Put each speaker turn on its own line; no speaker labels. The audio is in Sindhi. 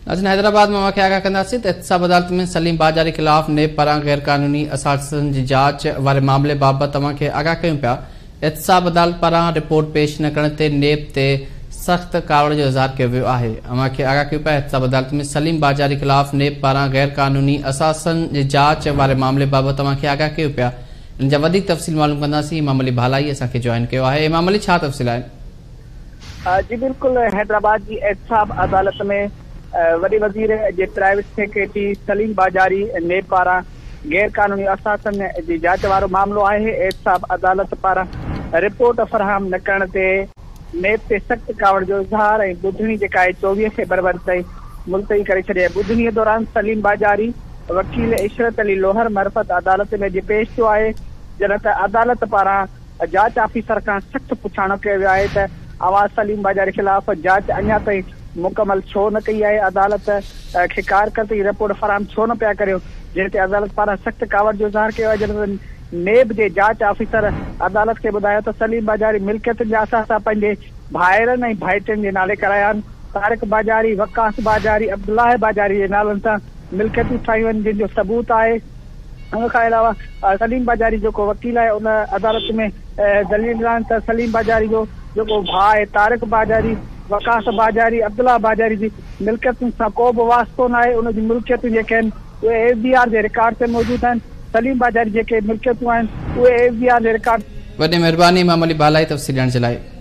ناظرين حيدرآباد مان اوهان کي آگاهه ڪنداسين ته احتساب عدالت ۾ سليم باجاري خلاف نيب پاران غيرقانوني اثاثن جي جاچ واري معاملي بابت اوهان کي آگاهه ڪيون پيا. احتساب عدالت پاران رپورٽ پيش نه ڪرڻ تي نيب تي سخت ڪاوڙ جو اظهار ڪيو ويو آهي. اوهان کي آگاهه ڪيون پيا احتساب عدالت ۾ سليم باجاري خلاف نيب پاران غيرقانوني اثاثن جي جاچ واري معاملي بابت اوهان کي آگاهه ڪيون پيا. ان جا وڌيڪ تفصيل معلوم ڪنداسين امام علي ڀالائي اسان کي جوائن ڪيو آهي. امام علي ڇا تفصيل آهن؟
جي بلڪل حيدرآباد جي احتساب عدالت ۾ وڏي وزير جي private secretary Saleem Bajari NAB پاران غير قانوني اثاثن جي جاچ وارو معاملو آهي احتساب عدالت پاران رپورٽ فراهم نه ڪرڻ تي نيب تي سخت ڪاوڙ جو اظهار ۽ ٻڌڻي جيڪا آهي 24 فيبروري تائين ملتوي ڪري ڇڏي آهي ٻڌڻي دوران سليم باجاري وڪيل عشرت علي لوهر معرفت عدالت ۾ اڄ پيش ٿيو آهي جڏهن ته عدالت پاران جاچ آفيسر کان سخت پڇاڻو ڪيو ويو آهي ته اوهان سليم باجاري خلاف جاچ اڃا تائين مڪمل ڇو نه ڪئي آهي، عدالت کي ڪارڪردگي رپورٽ فراهم ڇو نه پيا ڪريو، جنهن تي عدالت پاران سخت ڪاوڙ جو اظهار ڪيو آهي، جڏهن ته نيب جي جاچ آفيسر عدالت کي ٻڌايو ته سليم باجاري ملڪيتن جا اثاثا پنهنجي ڀائرن ۽ ڀائٽين جي نالي ڪرايا آهن، طارق باجاري، وقاص باجاري، عبدالله باجاري جي نالن سان ملڪيتون ٺاهيون آهن، جن جو ثبوت آهي. ان کان علاوه سليم باجاري جيڪو وڪيل آهي ان عدالت ۾ دليل ڏنا آهن ته سليم باجاري جو جيڪو ڀاء آهي طارق باجاري، وقاص باجاري، عبدالله باجاري جي ملڪيتن سان ڪو به واسطو ناهي، ان جون ملڪيتون جيڪي آهن اهي ايف بي آر جي رڪارڊ تي موجود آهن، سليم باجاري جيڪي ملڪيتون آهن اهي ايف بي آر جي رڪارڊ
وڏي مهرباني امام علي ڀالائي تفصيل ڏيڻ جي لاء.